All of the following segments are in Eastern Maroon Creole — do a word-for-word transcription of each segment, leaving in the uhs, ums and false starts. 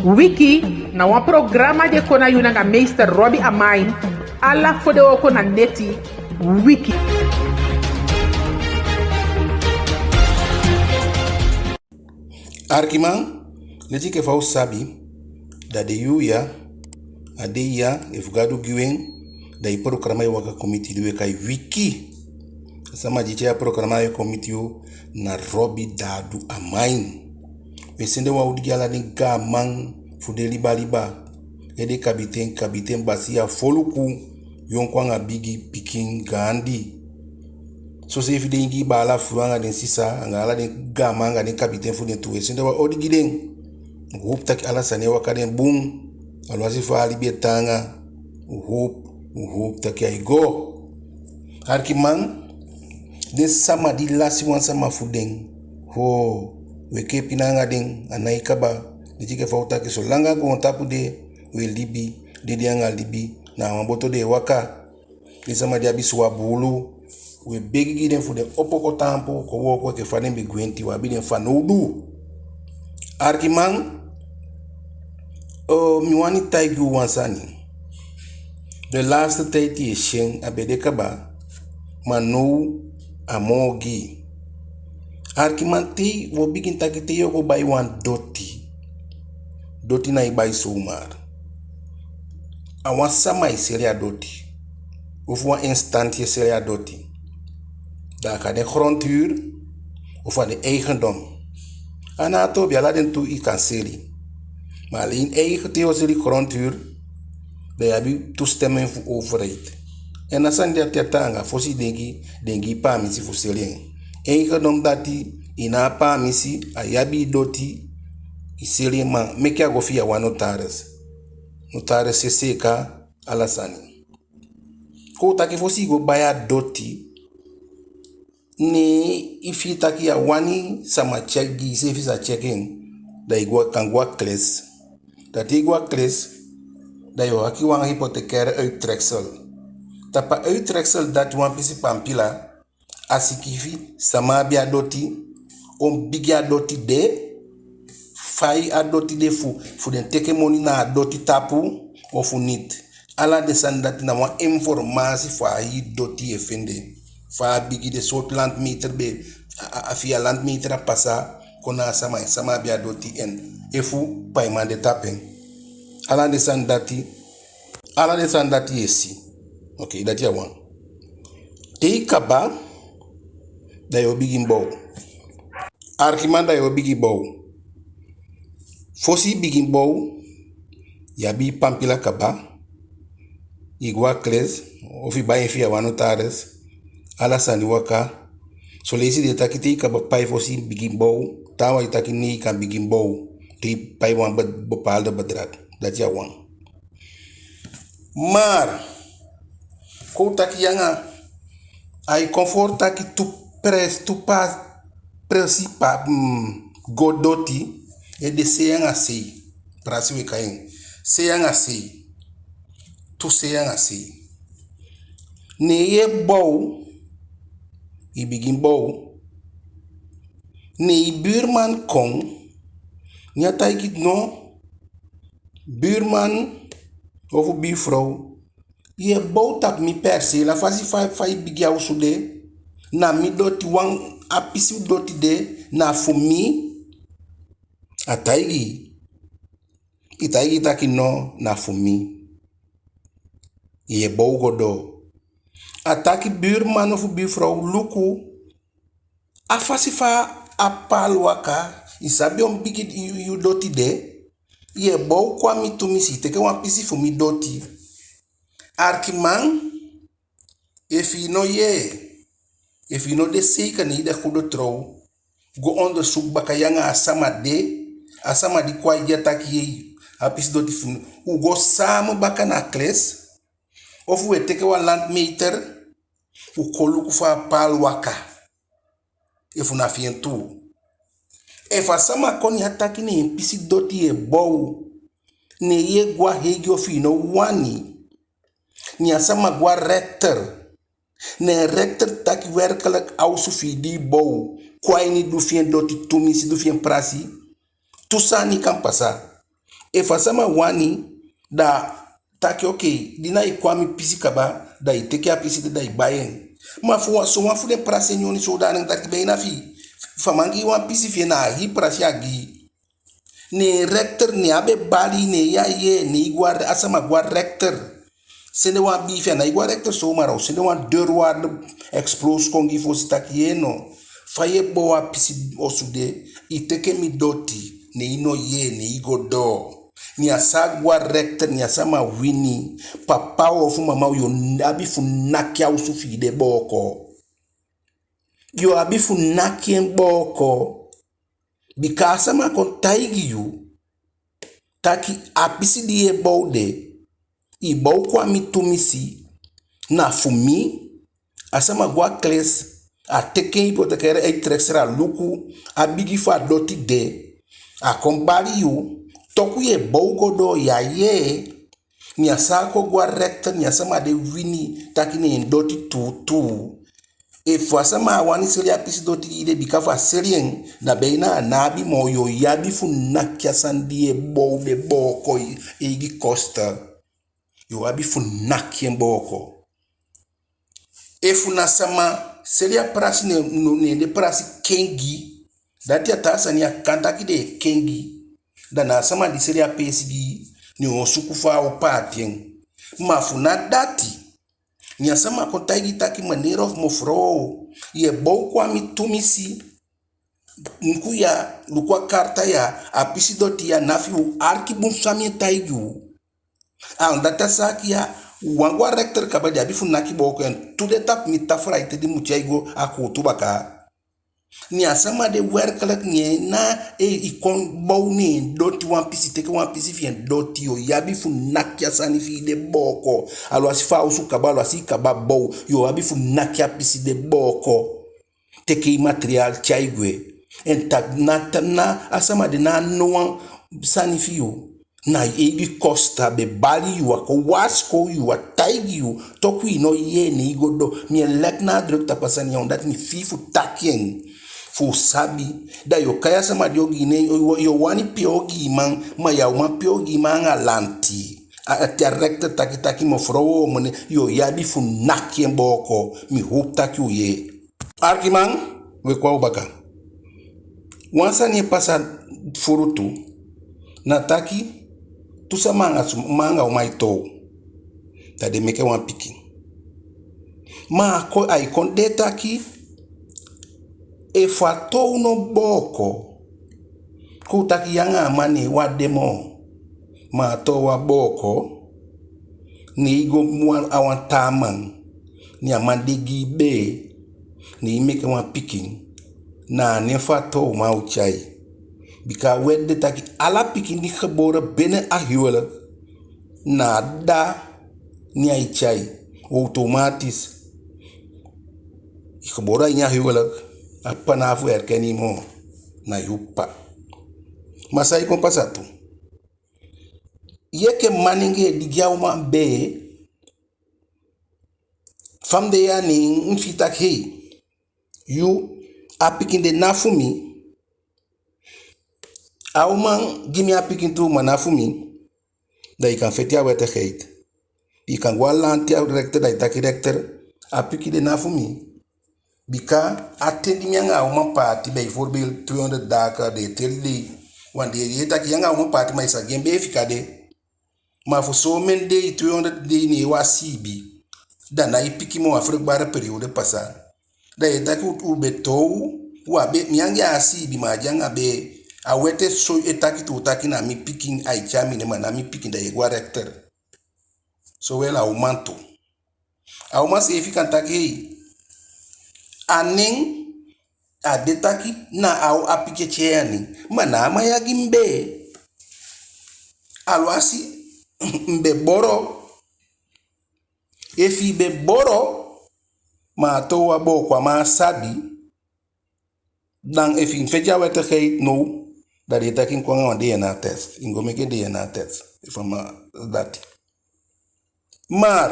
Wiki na wan programa di e kon na yu nanga meester Robbie Amain, ala fodewooko na neti. Wiki. Arkiman, leti enke fa u sabi, da den yuu ya, a dei ya, efu Gadu gi u en, da i programa e waka kon miti yu di we kai Wiki. A sama di e tyai a programa e kon miti yu na Robbie Dadu Amain. We sende wan odi gi ala den gaaman fu den liba liba, ede kabiten, kabiten, basiya, foluku, yonku anga bigi, pikin, gaandi. Soseefi den Ingii baala fu u anga den sisa, anga ala den gaaman anga den kabiten fu den tu, we sende wan odi gi den. U howpu taki ala sani e waka den bun. Aluwasi fa a libi e taanga, u howpu, u howpu taki ai go. Arkiman, den sama di lasi wan sama fu den, hoo, we kee pina anga den, a nái kaba. Leti enke fa u taki, solanga goontapu de, we libi, dede anga libi, na a wan boto den e waka. Den sama di abi suwa buulu, we begi gi den fu den opo kon taampu, kon wooko enke fa den be gwenti, u abi den fanowdu. Arkiman, eh, mi wani taigi u wan sani. De laatste tijd i e si en, a be de kaba, ma now a moo ogii. Arkiman, te wo bigin taki te yo go bai wan doti. Doti nái bai zomaar. A wan sama e seli a doti. Ofu wan instantie e seli a doti. Da a kan de grondhuur, ofu a de eigendom. A ná a toobi, ala den tu i kan seli. Ma alleen eigen, te yo seli grondhuur, da i abi toestemming fu overheid. En a sani dati a taanga, fosi den gi, den gi i paamisi fu seli en. Eigendom dati, i ná a paamisi, a i abi i doti, i seli en, ma meke a go via wan notaris. Notaris e seeka ala sani. Kon u taki fosi i go bai a doti, ne i fii taki ya wani sama tyeki gi i, seefi sa tyeki en, da i go, kan go a gerecht. Da te i go a gerecht, da yo haki wan hypothecaire uittreksel. Tapu a uittreksel dati wan pisi pampila, a sikiifi sama abi a doti, on bigi a doti de, fa a doti de fu, fu den teke moni na a doti tapu, ofu niet. Ala den sani dati na wan informasi fu a hii doti i e fende. Fa a bigi de, sowtu landmeter be, a, a, a fi a landmeter a pasa, kon na a sama, sama abi a doti en. Efu paiman de tapu en. Ala den sani dati, ala den sani dati i e si. Oké, dati a wan. Te i kaba, da yo bigin bow. Arkiman, da yo bigin bow. Fosi i bigin bow, i abi i pampila kaba, i go a gerecht, ofu i bai en via wan notaris, ala sani waka. Son leisi den e taki te i kaba pai fosi i bigin bow, taawan e taki nee, i kan bigin bow, te i pai wan be-, bepaalde bedrag. Dati a wan. Maar, kon u taki yu anga, ai kon voor taki tu pres-, tu pa-, presi pa, mm, go doti, e de sei anga sei, prasi we kai en, sei anga sei, tu sei anga sei. Ne yu e bow, i bigin bow, ne i buurman kon, ne a taigi i no, buurman ofu buurvrouw, yu e bow tapu mi perceel, a fasi fa, fa i bigin a osu de, na mi doti, wan a pisi doti de, na fu mi. A taigi i, i taigi i taki no, na fu mi. Yu e bow go doo. A taki buurman ofu buurvrouw, luku, a fasi fa a paal waka, i sabi on bigi yu, yu doti de, yu e bow kon a mi tumisi, i teke wan pisi fu mi doti. Arkiman, efu i no yee, efu i no de zeker, ne i de goedertrouw, go onderzoek baka yu anga a sama de, a sama di kon a i di a taki yee, a pisi doti fu mi, u go samen baka na gerecht, ofu u e teke wan landmeter, u kon luku fa a paal waka. Efu na fi en tuu. Efu a sama kon ne a taki ne en pisi doti yu e bow, ne yu e go a hegi ofu i no wani, ne a sama go a rechter, ne rechter taki werkelijk a osu fi i di i bow kon a ini du fi en doti tumisi, du fi en prasi, tu sani kan pasa. Efu a sama wani, da taki: "Okei, di na i kon a mi pisi kaba, da i teke a pisi de, da i bai en." Ma fu wan, sowan fu den prasi en nyoni sodanig taki beina fi, fa man gi i wan pisi fi en, na a hii prasi a gi i. Ne rechter, ne a be bali, ne ya yee, ne i go a, a sama go a rechter. Sende wan biifi, a nái go a rechter zomaar, a o sende wan deurwaarder explosies kon gi i fosi taki: "Yee no, fa yu e bow a pisi osu de, i teke mi doti, ne i no yee, ne i go doo." Ne a sa go a rechter, ne a sama wini, papa ofu mama, yu o abi fu naki a osu fi i de booko. Yu o abi fu naki en booko. Bika a sama kon taigi yu taki a pisi di yu e bow de, i bow kon a mi tumisi, na fu mi. A sama go a kles, a teke en hypothecaire uittreksel, a luku a bigi fu a doti de, a kon bali yu, toku yu e bow go doo, ya yee. Ne a sa kon go a rechter, ne a sama de wini taki ne en doti tuutuu. Efu a sama á wani seli a pisi doti gi i de, bika fu a seli en, da beina a ná abi moo, yu o abi fu naki a sani di yu e bow de booko, eigi kosten. Yu o abi fu naki en booko. Efu na sama seli a prasi, ne, ne den prasi kengi, dati a taa sani, a kan taki den e kengi. Da na a sama di seli a peesi gi i, ne o suku fa a o paati en. Ma fu na dati, ne a sama kon taigi i taki: "Meneer of mevrouw, yu e bow kon a mi tumisi. Luku ya, luku a karta ya, a pisi doti ya na fi u, aliki bun san mi e taigi u." A, dati a saki ya, u wani go a rechter kaba, den abi fu naki booko en tu de tapu mi tafra ete di mu tyai go a kuutu baka. Ne a sama de werkelijk, ne en na, e, i kon bow ne en doti wan pisi, teke wan pisi fi en doti, yu o abi fu naki a sani fi i de booko. Alwasi fa a osu kaba, alwasi i kaba bow, yu o abi fu naki a pisi de booko. Teke i materiaal tyai gwe. En taki na, taki na a sama de ná a no wan sani fi yu. Na yu eigi kosten, a be bali yu, a kon wasikoi yu, a taigi yu, toku i no yee, ne i go doo. Mi e leg nadruk tapu a sani ya, omdat mi fii fu taki en. Fu u sabi, da yu o kai a sama di ogii nen, yu o, yu o wani pee ogiiman, ma ya o man pee ogiiman anga lanti. A, a te a rechter taki taki mevrouw, meneer, yu o abi fu naki en booko, mi howpu taki u yee. Alikiman, we kon a u baka. Wan sani e pasa fuu tu, na taki, tu sama anga, sama anga uman e toow. Da den meke wan pikin. Ma a kon, ai kon de taki, efu a toow no booko, kon u taki yu anga a man ne u á de moo, ma a toow á booko, ne i go wan, a wan taa man, ne a man de gi i bee, ne i meke wan pikin, na a nen fu a toowman u tyai. Bika a wet de taki ala pikin di geboren binnen a huwelijk, na a dda ne ai tyai, automatisch. I geboren a ini a huwelijk, a ppa ná abi fu erken i moo, na yu ppa. Ma san e kon pasa tu? Yu enke manengee di gi a uman bee, fa mi de ya, ne mi fii taki hei, yu, a pikin de ná fu mi. A uman gi mi a pikin tuu, ma ná fu mi. Da i kan feti a wettigheid. I kan go a lanti, a rechter, da i taki rechter, a pikin de ná fu mi. Bika a ten di mi anga a uman paati, bijvoorbeeld tweehonderd dagen, den e teli dei. Want den e yee taki yu anga a uman paati, ma i sa gi en bee fika de. Ma fu somen dei, tweehonderd dei, ne u á siibi, da na i pikin moo, a vruchtbare periode pasa. Da yu e taki u, u be toow, u á be, mi anga en á siibi, ma a de anga bee. A wet e soi, e taki tu, taki na mi pikin, ai tyai mi nen, ma ná mi pikin, da yu e go a rechter. Zowel a uman tu. A uman seefi kan taki hei, a nen, a de taki na a, a pikin e tyai a nen, ma na a man ya gi mi bee. Alwasi mi be boro. Efu i be boro, ma a toow á booko, a man á sabi, dan efu i feti a wettigheid now, da den e taki i kon anga wan DNA test, i go meke DNA test. Efu a man dati. Maar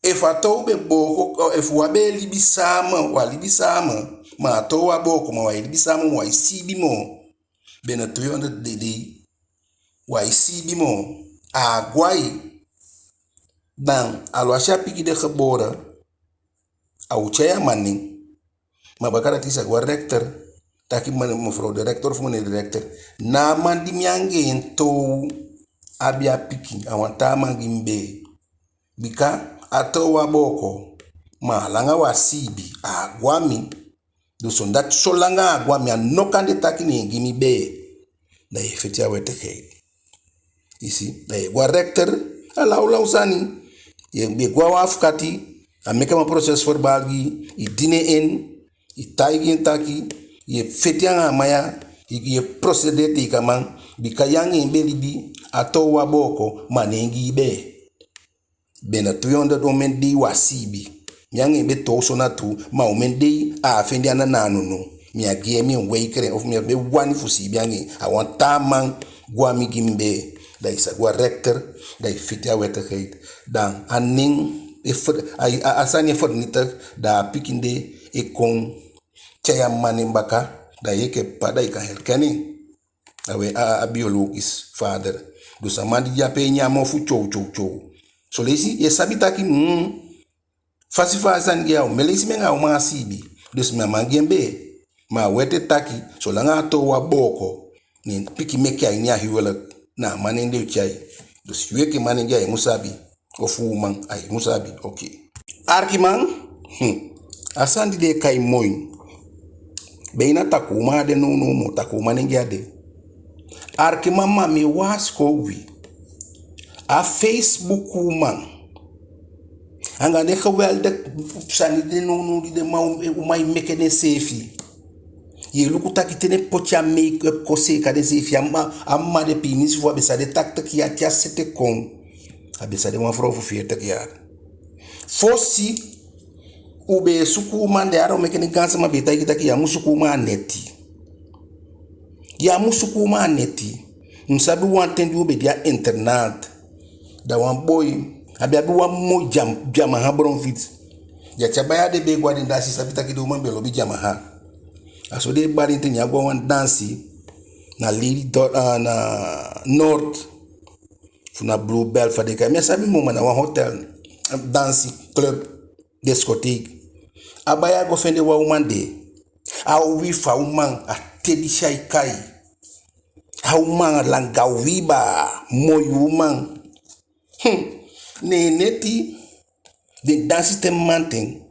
efu a toow be booko, efu u á be e libi samen, u á libi samen, ma a toow á booko, ma u á e libi samen, u á e siibi moo binnen tweehonderd dei, Wai siibi moo, a gwai. Dan alwasi a pikin de geboren, a o tyai a man nen. Ma baka dati i sa go a rechter, taki mevrouw de rechter of meneer de rechter, na a man di mi anga en toow abi a pikin, a wan taa man gi mi bee. Bika a toow a booko, ma a langa wan siibi, a á go a mi. Dus omdat solanga a á go a mi, a no kan de taki neen gi mi bee. Da yu e feti a wettigheid. I si, da yu e go a rechter, a lawlaw sani. Yu e go a wan afukati, a meke wan proces-verbaal gi i, i dini en, i taigi en taki yu e feti anga a man ya, yu e procedé tegen a man, bika yu anga en be libi, a toow a booko, ma neen gi i bee. Bijna tweehonderd omen dei wan siibi. Mi anga en be toow so na tuu, ma omen dei a á fende ana na a nono. Mi á gi en, mi e weigeren, of mi á be wani fu siibi anga en. A wan taa man go a mi gi mi bee. Da i sa go a rechter, da i feti a wettigheid. Da a nen e ver-, a, a, a sani e vernietig, da a pikin de e kon tyai a man nen baka, da yu enke papa da i kan herken en. A we a, a biologisch vader. Dus a man di de ape e nyan mofu tyow, tyow, tyow. Son leisi yu e sabi taki, mm, fasi fa a sani de, a omen leisi mi anga a uman á siibi. Dus mi á man gi en bee. Ma a wet e taki, solanga a toow a booko, neen pikin meke a ini a huwelijk, na a man nen den o tyai. Dus yu enke man nen de, a i mu sabi. Ofu uman, a i mu sabi, oké. Arkiman, hmm, a sani di den e kai moi. Bijna takuu uman á de nownow moo, takuu manengee á de. Arkiman, ma mi e waasikow wi. A Facebook uman. Anga den geweldig sani de nownow di den man, uman e meke denseefi. Yu e luku taki te den poti a make-up kon seeka denseefi, a mma, a mma de, piimisi fu a be sa de tachtig jaar te a seti kon. A be sa de wan frow fu veertig jaar. Fosi, u be e suku uman de, a dati meke den gaansama be e taigi taki yu á mu suku uman a neti. Yu á mu suku uman a neti. Mi sabi wan ten di u be de a internaat. Da wan boi, a be abi wan moi Yam-, Yamaha bromfiets. Yu á si a baya de be e go a den dansi, sabi taki den uman be lobi Yamaha. A so den e bali en te, ne a go a wan dansi na Lelydorp, ah, na Noord, fu na Blue Bell fa den e kai. Mi á sabi moo, ma na wan hotel, dansi club, discotheek. A baya go fende wan uman de. A uwii fu a uman, a te disi ai kai. A uman langa uwii baa, moi uman. Hmm. Ne en neti, den dansi te mamanten.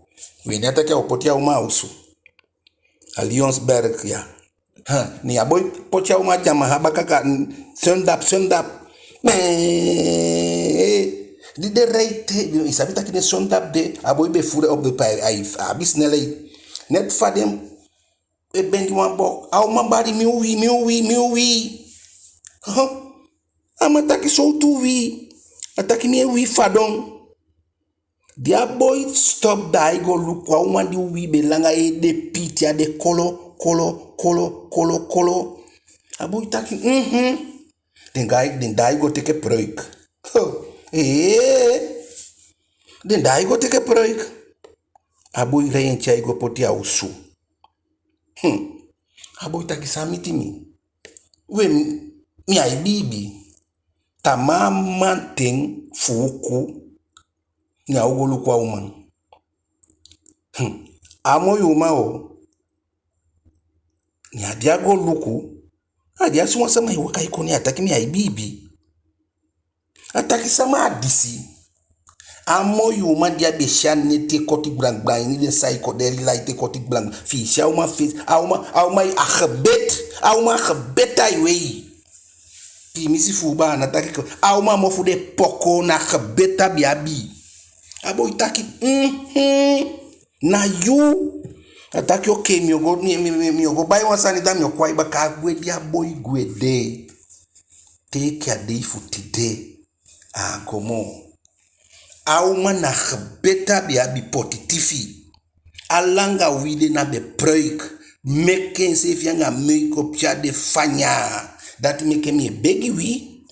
We, ne a taki a o poti a uman a osu. A Lionsberg ya. Ha, ne a boi poti a uman a Yamaha baka, sondap, sondap. Bee, di den rij te, i sabi taki den sondap de, a boi be voeren op de pij, ai, a abi snelheid. Net fa den e bendi wan bok, a uman bali: mi uwii, mi uwii, mi uwii. Huh? A man taki: sowtu uwii? A taki: mi e uwii fadon. Di a boi stop, daai go luku, a uman di uwii be langa ede piiti, a de kolo, kolo, kolo, kolo, kolo. A boi taki: mhm. Den daai, den daai go teke pruik. Huh. Ee. Den daai go teke pruik. A boi rij en tyai go poti a osu. Hmm. A boi taki: san miti mi? We, mi, mi á e biibi. Tamaa mamanten fuuku, ne a o go luku a uman. Hmm. A moi uman o. Ne a di a go luku, a di a si wan sama e waka e kon, ne a taki: mi á e biibi. A taki: sama a disi? A moi uman di a be si a neti e koti gbangbang, ini den saiko, den laiti e koti gbangbang. Fi i si a uman fesi, a uman, a uman a gebit, a uman a gebit ai wei. Piimisi fu u baa, na taki ko, a uman mofu de poko, na gebit a be abi. A boi taki: mhm. Na yu? A taki: oké, mi o go, mi, mi, mi, mi o go bai wan sani, da mi o kon a i baka. A gwe di a boi gwe de, te enke a dei fu tide, a á go moo. A uman na gebit a be abi, poti tifi. A langa uwii de na be pruik. Meke enseefi anga make-up, tyai de fanya. Dati meke mi e begi wi.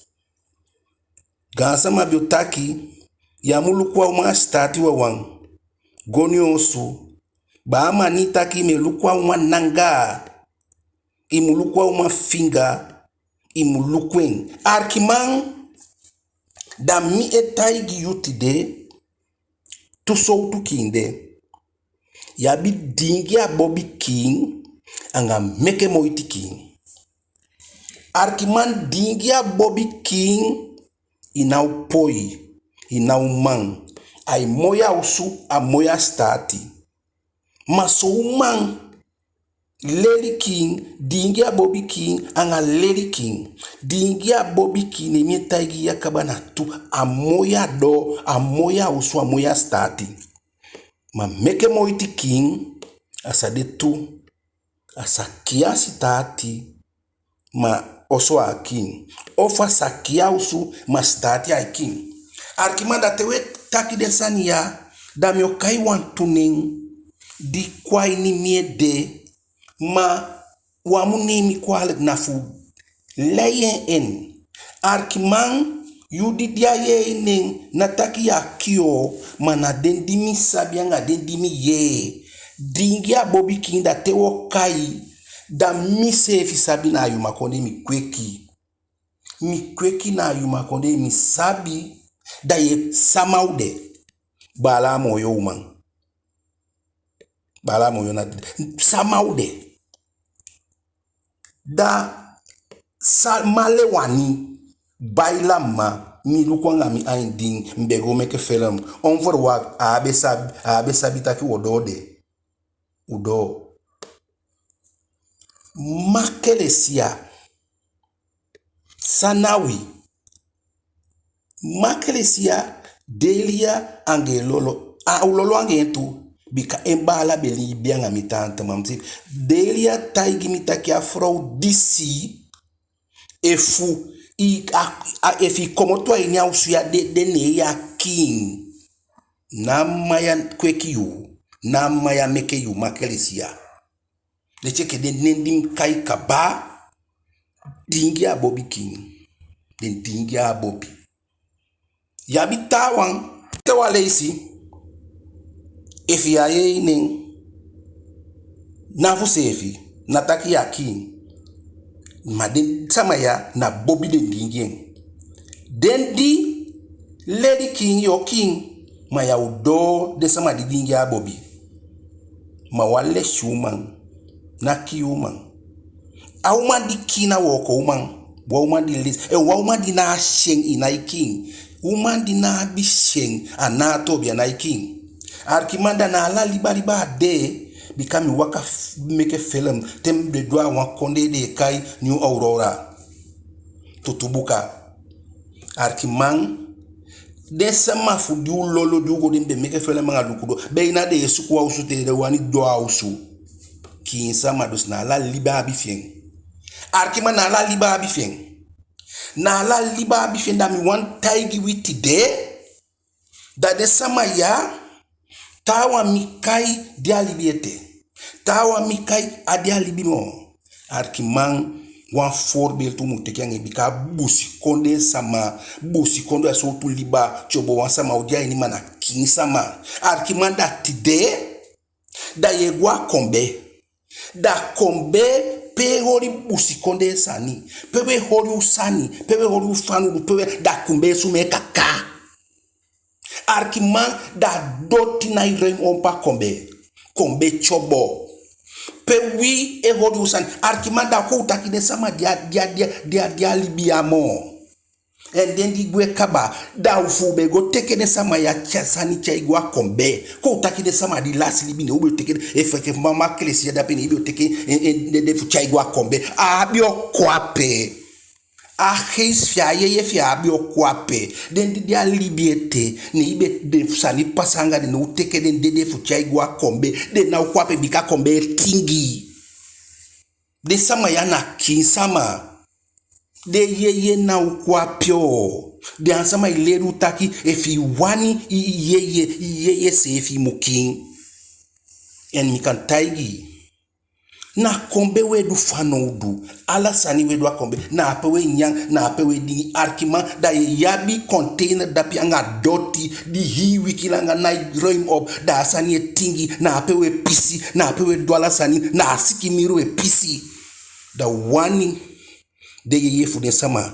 Gaansama be o taki: yu á mu luku a uman a sitaati wawan. Go na en osu. Baa, ma mi e taki i mu e luku a uman nangaa. I mu luku a uman finga. i mu luku en. Arkiman, da mi e taigi yu tide, tu sowtu kiin de. Yu abi diingi a bobi kiin, anga meke moiti kiin. Arkiman, diingi a bobi kiin, i ná o poi, i ná o man. Ai moi a osu, a moi a sitaati. Ma son uman, leli kiin, diingi a bobi kiin, anga leli kiin. Diingi a bobi kiin, ne mi e taigi yu ya kaba, na tu, a moi a doo, a moi a osu, a moi a sitaati. Ma meke moiti kiin, a sa de tu, a sa kiin a sitaati, ma osu á kiin. Ofu a sa kiin a osu, ma sitaati á kiin. Arkiman, da te u e taki den sani ya, da mi o kai wantu nen di kon a ini mi ede, ma u á mu neem mi kwalijk, na fu lei en. Arkiman, yu di de a yee nen, ná taki yu á kiin o, ma na den di mi sabi anga den di mi yee. Diingi a bobi kiin, da te u o kai, da mi seefi sabi na a Yuma Kondee mi kweki. Mi kweki na a Yuma Kondee, mi sabi. Da yu e, sama u de? Baala Mooyo uman. Baala Mooyo na sama u de? Da sama le wani bai la mma, mi luku anga mi ain di mi be go meke felem. Onverwacht, a á be sabi, a á be sabi taki u o doo de. U doo. Makelesia. San na wi? Makelesia, Delia anga en lolo. A o lolo anga en tu. Bika en baala be libi anga mi, tante, ma mi si. Delia taigi mi taki a frow disi, efu i, a, a, efu i komoto a ini a osu ya de, de, ne yu á kiin, ná a mma ya kweki yu, ná a mma ya meke yu, Makelesia. Leti enke den nen di mi kai kaba, diingi a bobi kiin. Den diingi a bobi. Yu abi taawan, te wan leisi, efu yu á yee en nen, ná fu seefi, ná taki yu á kiin. Ma den sama ya na bobi den diingi en. Den di leli kiin, yu o kiin, ma yu á o doo den sama di diingi a bobi. Ma wan lesi uman ná kiin uman. A uman di kiin na wooko uman. Wan uman di lesi, en wan uman di ná a syen, i nái kiin. Uman di ná abi syen, a ná a toobi, a nái kiin. Arkiman, da na ala liba liba a de, bika mi waka f-, meke felem, te mi be doo a wan kondee den e kai New Aurora. Tutubuka. Arkiman, den sama fu di u lolo, di u go, den be meke felem anga luku doo. Be i na den e suku a osu te den wani doo a osu. Kiin sama, dus na ala liba abi fi en. Arkiman, na ala liba abi fi en. Na ala liba abi fi en, da mi wani taigi wi tide. Da den sama ya, taawan mi kai de a libi ete. Taawan mi kai á de a libi moo. Arkiman, wan voorbeeld u mu teke anga en, bika busikondee sama, busikondee a sowtu liba, tyobo wan sama o de a ini, ma na kiin sama. Arkiman, da tide, da yu e go a Kombe. Da Kombe, pe e holi busikondee sani, pe u e holi u sani, pe u e holi u fanowdu, pe u e, da Kombe e sumee kaka. Arkiman, da doti nái ruim op a Kombe. Kombe tyobo. Pe wi e holi u sani. Arkiman, da kon u taki den sama di á, di á, di á, di á, di á libi ya moo. En den di gwe kaba, da u fu be go teke den sama ya tyai sani tyai go a Kombe. Kon u taki den sama di lasi libi, ne u be teke den, efu enke mama Klesi ya de ape, ne i be o teke en, en dede fu tyai go a Kombe. A á be o kon ape. A geest fi en, a yeye fi en á be o kon ape. Den di de a libi ete, ne i be de fu sani pasa anga den, ne u teke den dede fu tyai go a Kombe. Den ná o kon ape, bika Kombe e tingi. Den sama ya na kiin sama. Den yeye ná o kon ape o. Den a sama e leli u taki efu i wani i, i yeye, i yeye seefi i mu kiin. En mi kan taigi i, na Kombe u e du fanowdu. Ala sani u e du a Kombe. Na ape u e nyan, na ape u e diingi. Arkiman, da yu e abi container dape anga doti di hii wiki langa nái ruim op. Da a sani e tingi, na ape u e pisi, na ape u e du ala sani, na a sikin miilu u e pisi. Da u wani den yeye fu den sama,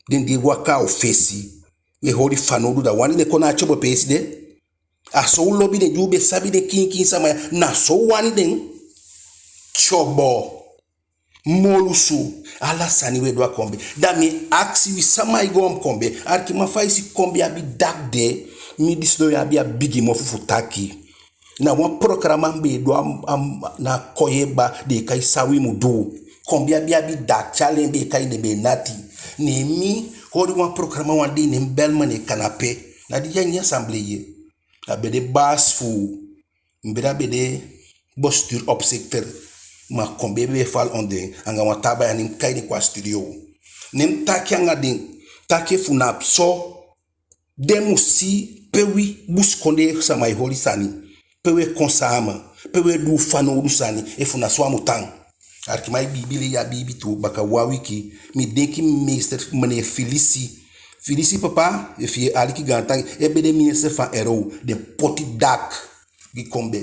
den di e waka a u fesi, u e holi fanowdu, da u wani den kon na a tyobo peesi de. A so u lobi den, di u be sabi den kiinkiin sama ya, na so u wani den. Tyobo, molusu, ala sani u e du a Kombe. Da mi e akisi wi, sama e go a Kombe? Alikiman, fa i si Kombe abi daki de, mi di sidon ya abi a bigi mofu fu taki. Na wan programa mi be e du a, a, na Koyeba, den e kai San wi mu du. Kombe abi, abi daki, ala den be e kai, den be e nati. Ne mi holi wan programa wan dei, ne mi bel meneer Kanape. Na di de a ini assemblee. A be de basi fu, mi be de, a be de bestuursopzichter. Ma Kombe be e val onder en, anga wan taa baya, ne mi kai den kon a studio. Ne mi taki anga den, taki efu na so den mu si pe wi busikondee sama e holi sani, pe u e kon sama, pe u e du u fanowdu sani, efu na so a mu tan. Alikiman, i biibi lei, a biibi tu. Baka wan wiki, mi denki minister, meneer Filisi. Filisi papa, efu i e aliki, gaantangi, e be de minister van R O, den poti daki gi Kombe.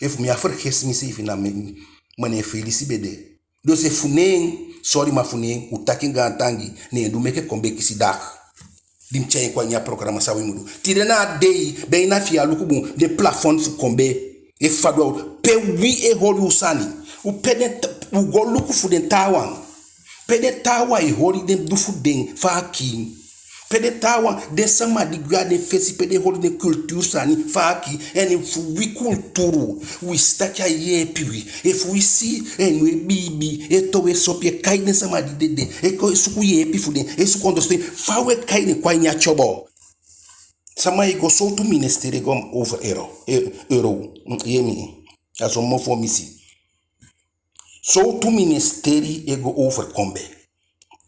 Efu mi á vergis miseefi, na mi, meneer Felisi be de. Dus efu ná en, sorry, ma fu ná en, u taki en gaantangi, ne en du meke Kombe kisi daki. Di mi tyai en kon a ini a programa San wi mu du. Tide na a dei, be na fi i á luku bun, den plafond fu Kombe e fadon. Pe wi e holi u sani? U pe den t-, u go luku fu den taawan. Pe den taawan e holi den du fu den, fa a kiin? Pe den taawan, den sama di gwe a den fesi, pe den holi den kulturu sani, fa a kiin? En fu wi kulturu, wi si taki a yeepi wi. Efu wi si en, u e biibi, e towe sopi, e kai den sama di dede, e kon e suku yeepi fu den, e suku ondersteun, fa u e kai den kon a ini a tyobo? Sama e go, sowtu ministeri e go over R O, e, R O, mm, yee mi, a so mofu mi si. Sowtu ministeri e go over Kombe?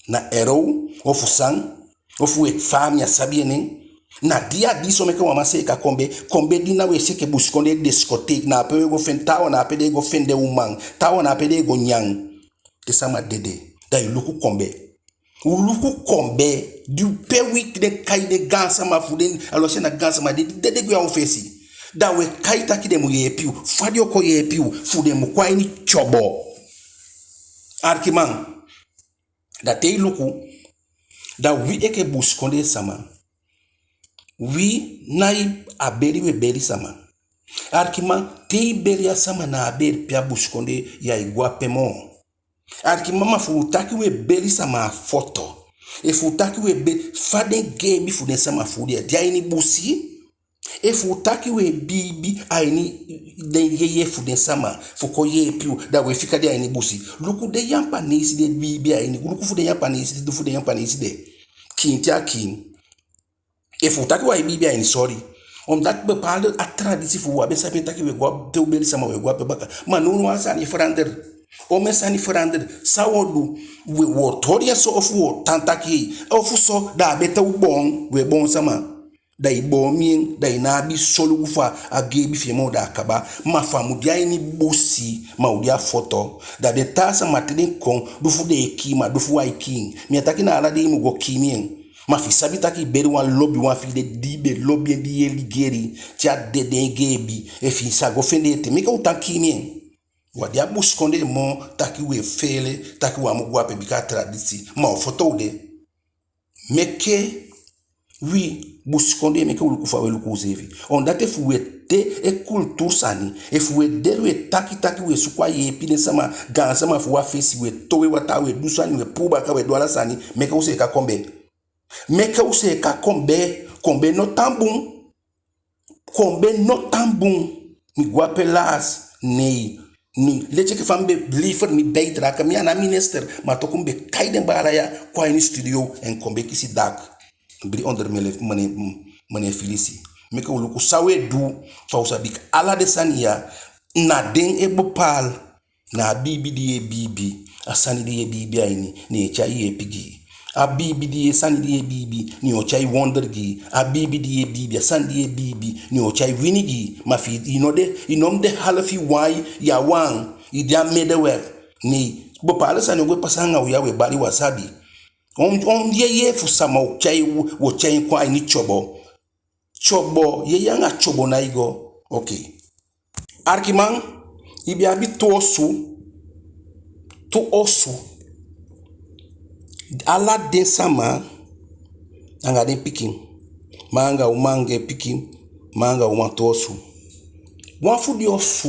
Na R O ofu san? Ofu u e, fa mi á sabi en nen. Na di a di so meke wan man seeka Kombe? Kombe di na u e si enke busikondee discotheek, na ape u e go fende taawan, na ape den e go fende uman, taawan na ape den e go nyan. Te sama dede, da i luku Kombe. U luku Kombe, di u pe wi den kai den gaansama fu den, alwasi a ná gaansama, den di dede gwe a u fesi. Da u e kai taki den mu yeepi u. Fa den o kon yeepi u? Fu den mu kon a ini tyobo. Alikiman, da te i luku, da wi enke busikondee sama, wi nái a beli u e beli sama. Alikiman, te i beli a sama, na a beli pe a busikondee, ya e go ape moo. Alikiman, ma fu u taki u e beli sama a foto, efu u taki u e be-, fa den geebi fu den sama fu u de, de a ini busi? Efu u taki u e biibi a ini den yeye fu den sama fu kon yeepi u, da u e fika den a ini busi? Luku den Yampaneisi di e biibi a ini, luku fu den Yampaneisi di du fu den Yampaneisi de. Kiin te a kiin. Efu u taki u á e biibi a ini, sorry. Omdat bepaalde, a tradisi fu u, u á be sabi en taki u e go a, te u beli sama u e go ape baka. Ma nownow a sani e verander. Omen sani verander. San u o du? U o, u o toli en so ofu u o tan taki, ofu so, da a betee u boon, u e boon sama. Da i boon mi en, da i ná abi solugu fu a geebi fi en moo, da a kaba. Ma fu a mu de a ini busi, ma u de a foto, da den taa sama te den kon, du fu den e kiin, ma du fu u á e kiin. Mi á taki na ala dei i mu go kiin en. Ma fi i sabi taki i beli wan lobiwan fi i de, di i be lobi en, di i e ligeli, te a dede, en geebi, efu i sa go fende ete, meke u tan kiin en. U á de a busikondee moo taki u e feele taki u á mu go ape bika a tradisi, ma u foto u de. Meke wi busikondee, meke u luku fa u e luku useefi. Omdat efu u e de e kulturu sani, efu u e de u e taki taki u e suku a yeepi den sama, gaansama fu u a fesi, u e towe wataa, u e du sani, u e puu baka, u e du ala sani, meke u seeka Kombe. Meke u seeka Kombe. Kombe no tan bun. Kombe no tan bun. Mi go ape laas, nee. Mi, leti enke fa mi be, liever mi bijdrage, mi a ná minister, ma toku mi be kai den baala ya kon a ini studio, en Kombe kisi daki. Bri onder mele-, mene-, meneer Filisi. Meke u luku san u e du, fa u sabi ala den sani ya, na den e bepaal. Na a biibi di i e biibi, a sani di i e biibi a ini, ne en tyai yeepi gi i. A biibi di i e, sani di i e biibi, ne en o tyai wonder gi i. A biibi di i e biibi, a sani di i e biibi, ne en o tyai wini gi i. Ma fi i no de, i no mu de halafu wan, ya wan, i de a medeweg. Nee, bepaalde sani o go e pasa anga u ya, u e bali, u á sabi. On, on yeye fu sama o tyai, u o tyai en kon a ini tyobo. Tyobo, yeye anga tyobo nái go. Oké. Alikiman, i be abi tu osu, tu osu. Ala den sama anga den pikin, man anga uman anga en pikin, man anga uman tu osu. Wan fu den osu,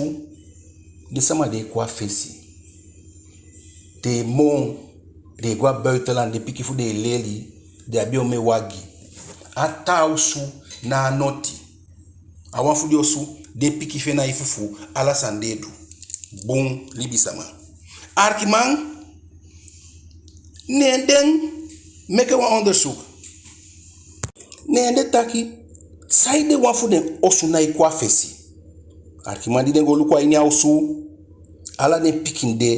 den sama den e kon a fesi. Den e moo, den e go a buitenland, den pikin fu den e leli, den abi omen wagi. A taa osu ná a noti. A wan fu den osu, den pikin fi en nái fufuu, ala sani den e du. Bun libisama. Arkiman, ne den meke wan onderzoek. Ne den taki, saide wan fu den osu nái kon a fesi? Arkiman, di den go luku a ini a osu, ala den pikin de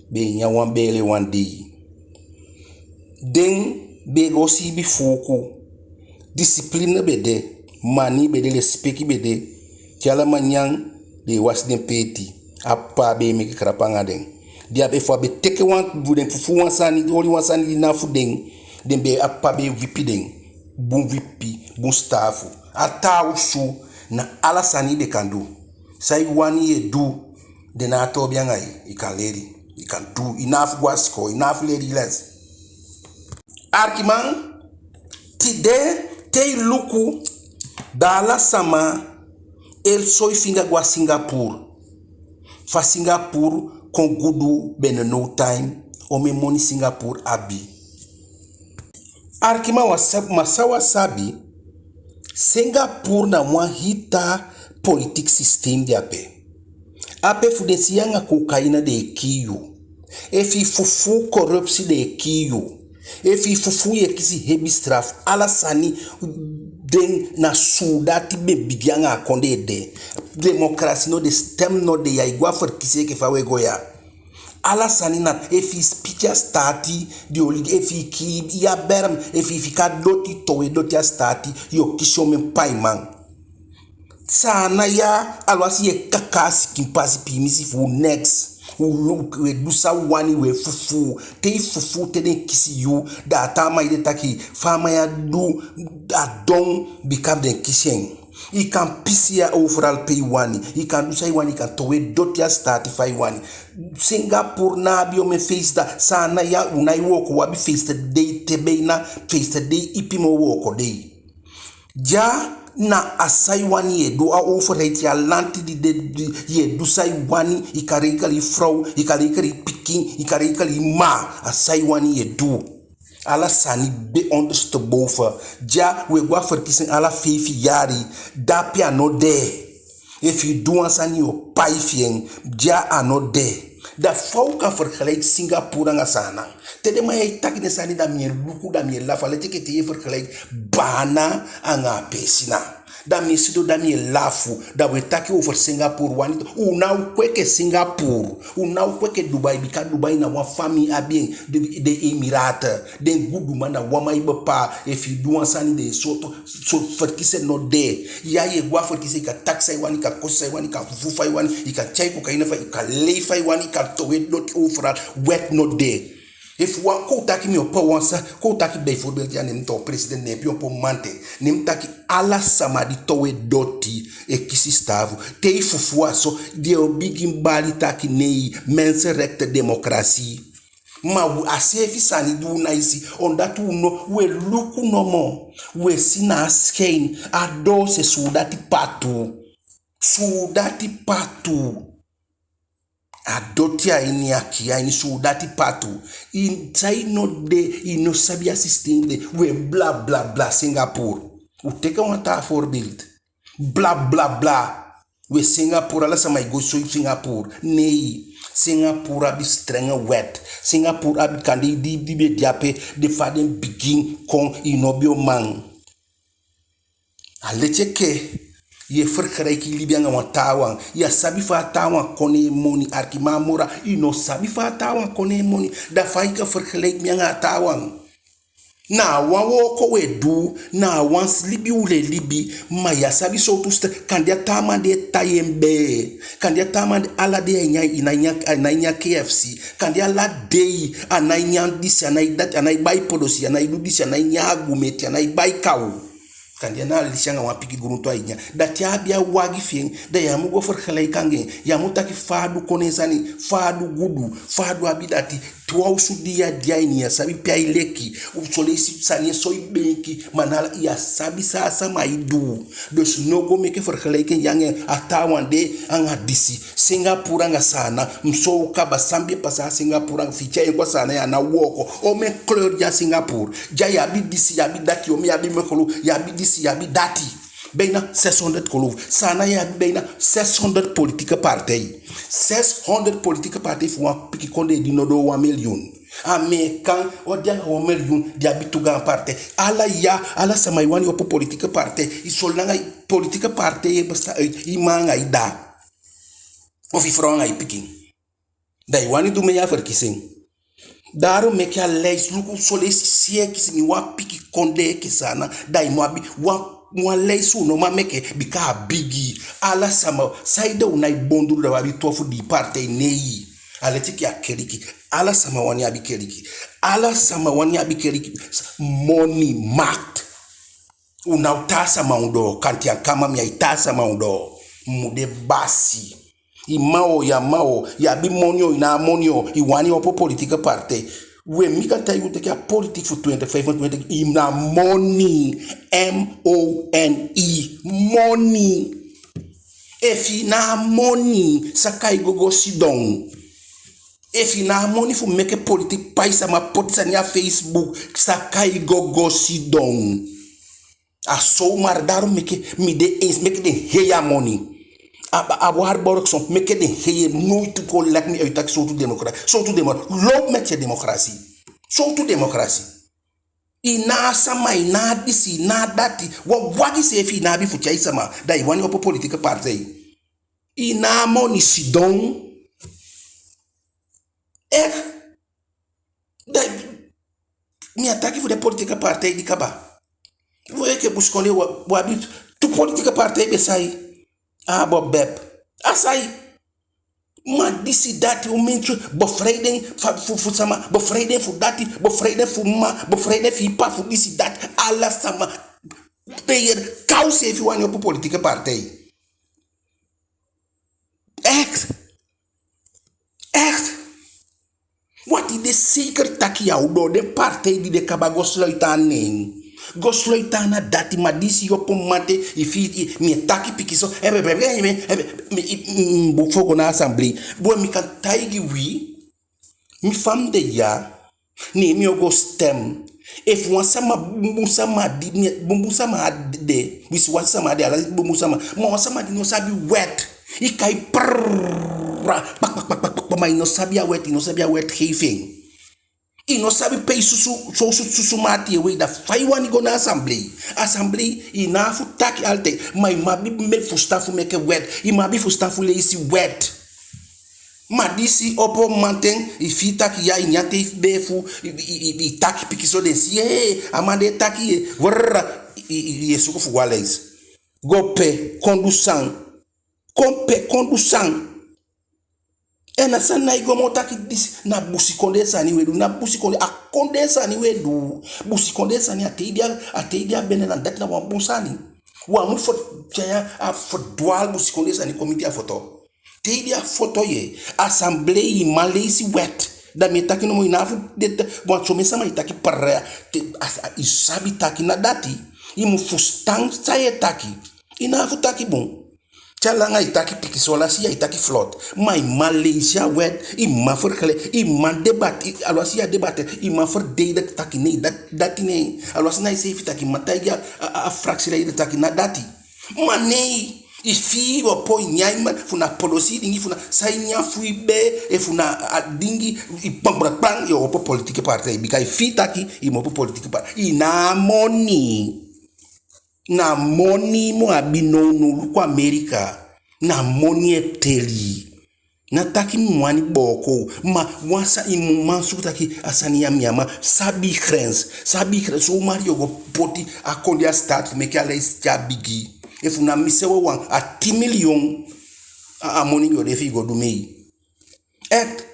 be e nyan wan beele wan dei. Den be e go siibi fuuku. Discipline be de, manii be de, lesipeki be de. Te ala man nyan, den e wasi den peeti. A papa á be e meke karapu anga den. Di a be, efu a be teke wan, den fufuu wan sani, oli wan sani di ná fu den, den be, a papa be e wipi den. Bun wipi, bun sitaafu. A taa osu, na ala sani i be kan du. San i wani i e du, den ná a toobi anga i, i kan leli, i kan du, i ná abi fu go a sikoo, i ná abi fu leli les. Arkiman, tide te i luku, da ala sama e soi finga go a Singapore. Fa Singapore kon gudu binnen no time, omen moni Singapore abi. Arkiman, wan sa-, ma san wi á sabi, Singapore na wan hii taa politiek systeem de ape. Ape fu den si yu anga cocaïne den e kii yu. Efu i fufuu, corruptie den e kii yu. Efu i fufuu yu e kisi hebi straf. Ala sani den na suudati be bigin anga a kondee de. Democratie no de, stem no de, ya e go a verkiezing enke fa u e go ya. Ala sani na, efu i piki a sitaati, den oli, efu i kii, i a berm, efu i fika doti, towe doti a sitaati, yu o kisi omen paiman. Saanan ya, aluwasi yu e kaka a sikin pasi, piimisi fu u neks. U, u e du san u wani, u e fufuu. Te i fufuu, te den kisi yu, da a taa man e de taki, fa a man ya du, a don, bika den kisi en. I kan pisi ya overal pe i wani. I kan du san i wani, i kan towe doti a sitaati fa i wani. Singapore ná abi omen feestdag. Saanan ya u nái wooko, u abi feestdei te, beina feestdei ipi moo wooko dei. Ya na a san i wani yu e du, a overheid, a lanti di de, di, yu e du san i wani, i kan regel i frow, i kan regel i pikin, i kan regel i mma, a san i wani yu e du. Ala sani be ondersteboven. Ya u e go a verkiezing ala feifi yali, dape a no de. Efu i du wan sani yu o pai fi en, ya a no de. Da fa u kan vergelijk Singapore anga Saanan? Te den man ya e taki den sani, da mi e luku, da mi e lafu. A leti enke te yu e vergelijk baana anga apelsina. Da mi e sidon, da mi e lafu, da u e taki over Singapore wani. U ná o kon enke Singapore, u ná o kon enke Dubai, bika Dubai na wan famii abi en, de, de Emiraten, den guduman na wan man e bepaal, efu i du wan sani den e sooto, so verkiezing no de. Ya yu e go a verkiezing, i kan taki san i wani, i kan kosi san i wani, i kan fufuu fa i wani, i kan tyai cocaïne fa i, i kan lei fa i wani, i kan towe doti overal, wet no de. Efu wan, kon u taki mi opo wan sa, kon u taki bijvoorbeeld ya, ne mi toon president, ne mi opo mamanten, ne mi taki ala sama di towe doti e kisi sitaafu. Te i fufuu a so, den o bigin bali taki nee, mensenrechten, democratie. Ma u, a seefi sani di u nái si, omdat u no, u e luku nomo, u e si na a schijn, a doose, suudati patu. Suudati patu. A doti a ini, a kii a ini, suudati patu. I, san i no de, i no sabi a systeem de, u e bla bla bla Singapore. U teke wan taa voorbeeld. Bla bla bla. U e Singapore, ala sama e go soi Singapore. Nee. Singapore abi strenge wet. Singapore abi, kande di, di be de ape, de fa den bigin kon, i no be o man. A leti enke yu e vergelijk i libi anga wan taawan. Yu á sabi fa a taawan kon na en moni, arkiman, a moro, i no sabi fa a taawan kon na en moni. Da fa i kan vergelijk mi anga a taawan? Na a wan wooko u e du, na a wan libi u e libi, ma yu á sabi sowtu stre-, kande a taa man de e tai en bee. Kande a taa man de ala dei a nyan, a nái nyan, a nái nyan K F C. Kande ala dei a nái nyan disi, a nái dati, a nái bai podosi, a nái du disi, a nái nyan agumeti, a nái bai kaw. Kande a na alisi anga wan pikin guluntu ai nyan. Da te a abi a wagi fi en, da yu á mu go vergelijk anga en. Yu á mu taki fa a du kon na en sani, fa a du gudu, fa a du abi dati. Wan osu di yu á de a ini, yu á sabi pe ai leki. Son leisi sani e soi beenki, ma na ala, yu á sabi san a sama e du. Dus no go meke vergelijking yu anga en. A taawan de anga disi. Singapore anga Saanan, mi soi u kaba san be pasa a Singapore anga fi i tyai en kon a Saanan, ya ná wooko. Omen kleur de a Singapore? Dya yu abi disi, yu abi dati, omen, yu abi mekelu, yu abi disi, yu abi dati. Bijna zeshonderd, geloof. Saanan yu abi bijna zeshonderd politieke partij. Zeshonderd politieke partij fu wan pikin kondee di no doo wan miliyun. Ameekan o de anga wan miliyun, di abi tu gaan partij. Ala ya, ala sama e wani opo politieke partij. I solanga i politieke partij e bestaan uit i mma anga i dda. Of i frow anga i pikin. Da i wani du mee a verkiezing. Daarom meke a lijst, luku, son leisi, si, e kisi mi wan pikin kondee enke Saanan, da i mu abi wan, wan lijst, u no man meke, bika a bigi. Ala sama, saide u nái bondru, da u abi tu ofu dii partij? Nei. A leti enke a keliki. Ala sama wani abi keliki. Ala sama wani abi keliki. Moni, macht. U ná o taa sama ondoo, kanti a kama mi ai taa sama ondoo. Mu de basi. I mma o, yu á mma o, yu abi moni o, i ná a moni o, i wani opo politieke partij. We, mi kan taigi u taki a politiek fu twintig vijfentwintig, i na moni, M O N I, moni. Efu i ná a moni, saka i go go sidon. Efu i ná a moni fu meke politiek, pai sama, poti sani a Facebook, saka i go go sidon. A zomaar, daarom meke mi de eens, meke den hei a moni. A, a waarborgsom, meke den hei en, nooit kon lek mi uit taki sowtu democratie, sowtu demo-, loop met je democratie. Sowtu democratie? I ná a sama, i ná a disi, i ná a dati. Wan wagi seefi i ná abi fu tyai sama, da i wani opo politieke partij. I ná a moni, sidon. Echt. Da, mi á taki fu den politieke partij di kaba. We, enke busikondee, u abi tu politieke partij be sai. A bo bep. A sai. Ma disi, dati, u menti, bevrijding fu, fu, fu sama, bevrijding fu dati, bevrijding fu mma, bevrijding fu i ppa, fu disi, dati, ala sama. Pe yu e kon seefi wani opo politieke partij. Echt. Echt. Want i de zeker taki yu á o doo. Den partij di de kaba, go sluit aan na en. Go sluit aan na dati, ma disi yu opo mamanten, i fii, i, mi e taki pikinso, eh, be, be, mi, i, mi, mi, mi, fu go na assemblee. Boi, mi kan taigi wi, mi fa mi de ya, ne mi o go stem. Efu wan sama, bunbun sama di, mi, bunbun sama de, wisiwasi sama de, ala bunbun sama. Ma wan sama di no sabi wet, i kai prrr, pak, pak, pak, pak, pak, ma i no sabi a wet, i no sabi a wetgeving. I no sabi pe i susu, so su-, susu mati e wei, da fa i wani go na assemblee? Assemblee, i ná a fu taki altijd, ma i mu abi fusutan fu meke wet, i mu abi fusutan fu leisi wet. Ma disi opo mamanten, i fii taki ya, i nyan te i bee fu, i, i, i, i taki pikinso, den si, eh, a man de e taki, eh, wrrr, i, i, i e suku fu go a leisi. Go pe, kon du san. Kon pe, kon du san. En a sani nái go moo taki disi, na busikondee sani u e du, na busikondee, a kondee sani u e du, busikondee sani. A tei di a, a tei di a bende, na dati na wan bun sani. U á mu fu tyai a, a verdwaal busikondee sani kon miti a foto. Te i de a foto ye, assemblee, i man leisi wet. Da mi e taki nomo, i ná a fu de te, want somen sama e taki prrr, te, a, a, i sabi taki na dati. I mu fusutan san ye taki. I ná a fu taki bun. Te a langa i taki pikinso, alwasi ya i taki vlot. Ma i man leisi a wet, i man vergelijk, i man debat, i, alwasi ya debat, i man verdedig taki nee, dat, dati nee. Alwasi na iseefi taki, i man taigi a, a, a fractieleider taki na dati. Ma nee, i fii i opo, i nyan, i man, fu na polosi i dingi, fu na san i nyan fu i bee, efu na a dingi, i kpan, kpan, kpan, i opo politieke partij. Bika i fii taki i mu opo politieke partij. I ná a moni. Na moni i mu abi nownow. Luku Amerika. Na moni e teli. Ná taki mi wani booko u, ma wan sani i mu man suku taki a sani ya mi á man. Sabi i grens, sabi i grens. Zomaar yo go poti a kondee a staat fu meke a lijst ya bigi. Efu na mi seefi wawan, a tin miliyun a, a moni be o de fi i go du mee. Echt.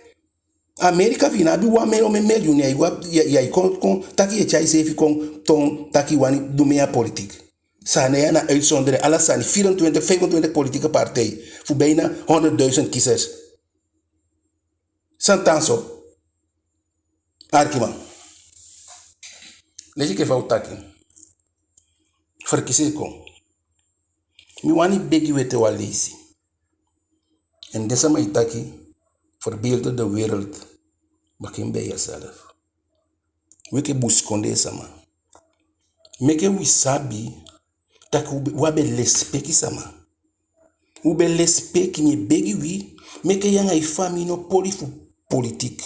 Amerika, fi i ná abi wan mil-, omen miliyun, ya i go, ya, ya i kon, kon taki ye tyai iseefi kon toon taki i wani du mee a politiek. Sani ya na uitzondering, ala sani, vierentwintig, vijfentwintig politieke partij, fu bijna honderdduizend kiezers. San tan so? Arkiman, leti enke fa u taki, verkiezing e kon. Mi wani begi u ete wan leisi. En den sama e taki, verbeter de wereld, begin bij jezelf. Wi enke busikondee sama, meke wi sabi taki u be, u abi lesipeki sama. U be lesipeki, mi e begi wi, meke yu anga i famii no poli fu politiek.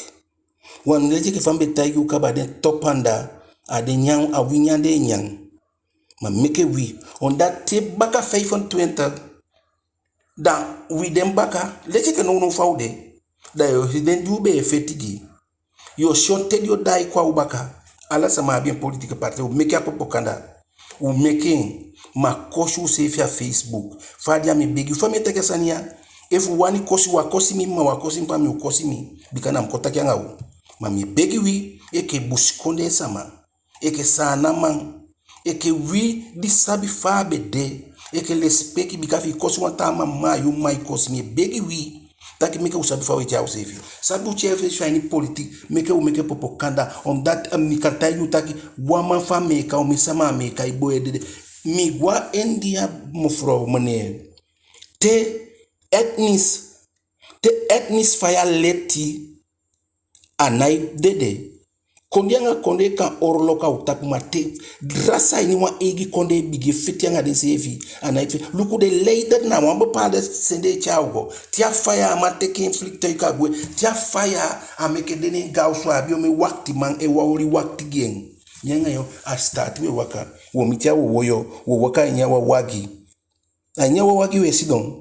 Wan leti enke fa mi be taigi u kaba, den topu anda, a den nyan, a wi nyan den e nyan. Ma meke wi, omdat te baka vijfentwintig, da wi de baka, leti enke nownow fa u de, da yu o si den di u be e feti gi, yu o si on ten di o daai kon a u baka. Ala sama abi en politieke partij, u meke a popokanda. U meke en, ma kosi useefi a Facebook. Fa a de ya, mi e begi u, fa mi e taki a sani ya. Efu u wani kosi, u á kosi mi, ma u á kosi mi, pa mi o kosi mi. Bika na mi kon taki anga u. Ma mi e begi wi, enke busikondee sama, enke Saanaman, enke wi di sabi fa a be de, enke lesipeki, bika efi i kosi wan taa man, ma a yu mma i kosi. Mi e begi wi taki meke u sabi fa u e tyai useefi. Sabi u tyai useefi a ini politiek, meke u meke popokanda, omdat, eh, mi kan taigi u taki wan man fu Ameeka, omen sama Ameeka e boo e dede. Mi go a India, mevrouw, meneer. Te etnisch, te etnisch faya leti, a nái dede. Kondee anga kondee kan oorlog a u tapu, ma te rasi a ini wan eigi kondee bigin e feti anga denseefi, a nái feti. Luku, den leider na wan bepaalde sende e tyai u go. Te a faya, a man teke en vliegtuig a gwe. Te a faya, a meke den neen gaan osu, a abi omen wakitiman e wan oli wakiti gi en. Mi anga yu, a sitaati u e waka. U o miti a wowoyo, u o waka a ini a wan wagi. A ini a wan wagi u e sidon.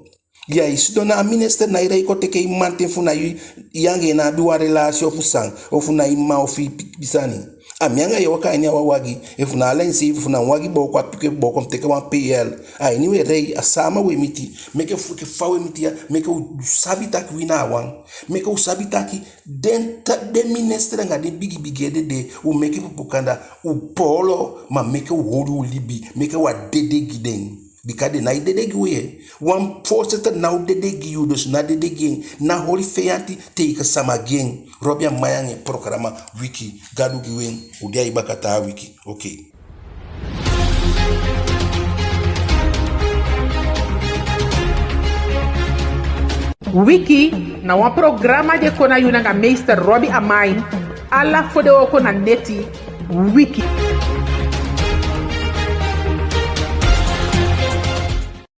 Ya, i sidon, na a minister nái rei kon teke i mamanten, fu na i, i anga en ná abi wan relasi ofu san, ofu na i mma ofu i pikin sani. A mi anga yu e waka a ini a wan wagi, efu na ala enseefi, efu na wan wagi booko, a pikin booko, mi teke wan P L. A ini u e rei, a sama u e miti. Meke fu, enke fa u e miti ya, meke u sabi taki wi na a wan. Meke u sabi taki den ta, den minister anga den bigi bigi ede de, u meke popokanda, u poolo, ma meke u holi u libi, meke u á dede gi den. Bika den nái dede gi u ye. Wan voorzitter ná o dede gi yu, dus ná dede gi en, ná holi feyanti teige sama gi en. Robi Amain anga en programa Wiki, Gadu gi u en, u de a i baka taa wiki. Oké. Wiki na wan programa di e kon na yu nanga meester Robi Amain, ala fodewooko na neti. Wiki.